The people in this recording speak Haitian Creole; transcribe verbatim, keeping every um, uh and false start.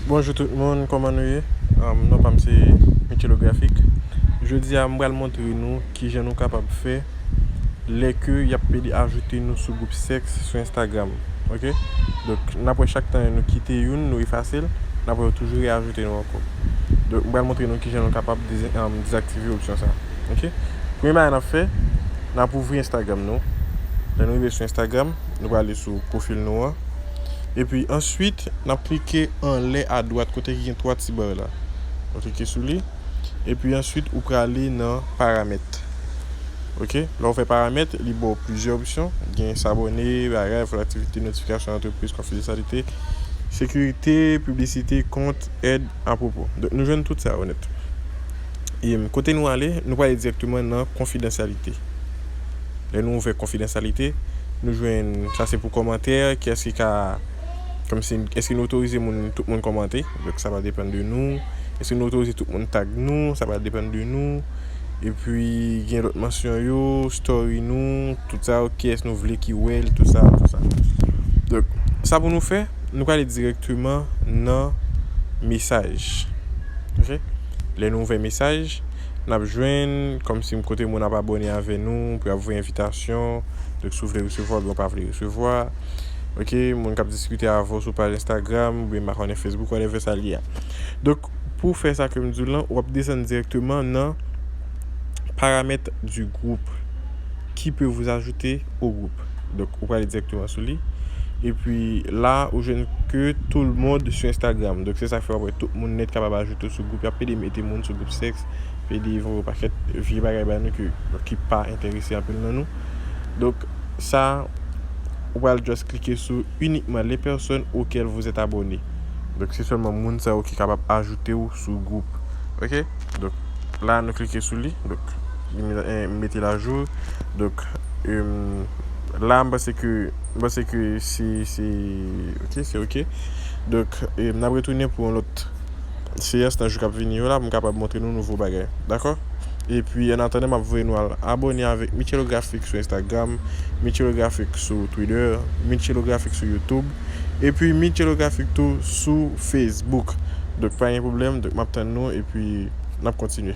Bonjou tout moun, kòman nou ye? Um, non pa m se Michelographic. Jodi a m pral montre nou kijan nou kapab fè lè ke y ap pede ajoute nou sou gwoup sèks sou Instagram. Ok? Donk, n ap wè chak tan nou kite youn, nou efase l, n ap wè yo toujou reajoute nou ankò. Donk, m pral montre nou kijan nou kapab dez-, um, dezaktive opsyon sa. Ok? Premye bagay n ap fè, n ap ouvri Instagram nou. Lè nou rive sou Instagram, nou prale sou pwofil nou an. Epi answit, n ap klike anlè adwat kote ki gen twa ti ba la. Ou klike sou li. Epi answit, ou prale nan paramèt. Ok? Lè w fè paramèt, li ba w plizyè opsyon. Gen sabone, bagay, fè aktivite, notifikasyon antrepriz, konfidansyalite, sekirite, piblisite, kont, èd, apwopo. Donk, nou jwenn tout sa yo nèt. E kote nou ale, nou prale dirèkteman nan konfidansyalite. Lè nou ouvè konfidansyalite, nou jwenn, sa se pou kòmantè, kiyès ki ka, kòmsi, èske nou otorize moun, tout moun kòmante? Donk, sa va depann de nou. Èske nou otorize tout moun tag nou? Sa va depann de nou. Epi, gen lòt mansyon yo, story nou, tout sa yo, kiyès nou vle ki wè l, tout sa, tout sa. Donk, sa pou nou fè, nou prale dirèkteman nan mesaj. Ok? Lè nou ouvè mesaj, n ap jwenn kòmsi kote moun ap abòne avè nou, pou y ap voye envitasyon. Donk, si w vle resevwa oubyen w pa vle resevwa. Ok? Moun k ap diskite avè w sou paj Instagram, oubyen m pa konnen Facebook, whatever sa l ye a. Donk, pou w fè sa ke m di w lan, w ap desann dirèkteman nan paramèt du groupe. Qui peut vous ajouter au groupe? Donk, ou prale dirèkteman sou li. Epi la, ou jwenn ke tout le monde sur Instagram. Donk, se sa k fè w ap wè tout moun nèt kapab ajoute w sou gwoup. Y ap pede mete moun sou gwoup sèks, pede voye w pakèt vye bagay ba nou ki, ki pa enterese anpil nan nou. Donk, sa, ou pral just klike sou uniquement les personnes auxquelles vous êtes abonné. Donk, se sèlman moun sa yo ki kapab ajoute w sou gwoup. Ok? Donk, la, nou klike sou li. Donk, li met-, eh, mete l ajou. Donk, em, la, m panse ke, m panse ke se, se, ok, se ok. Donk, em, n ap retounen pou yon lòt seyans nan jou k ap vini yo la, pou m kapab montre nou nouvo bagay. Dakò? Epi, an atandan, m ap voye nou al abòne avèk Michelographic sou Instagram, Michelographic sou Twitter, Michelographic sou YouTube, epi Michelographic tou sou Facebook. Donk, pa gen pwoblèm, donk, m ap tann nou, epi n ap kontinye.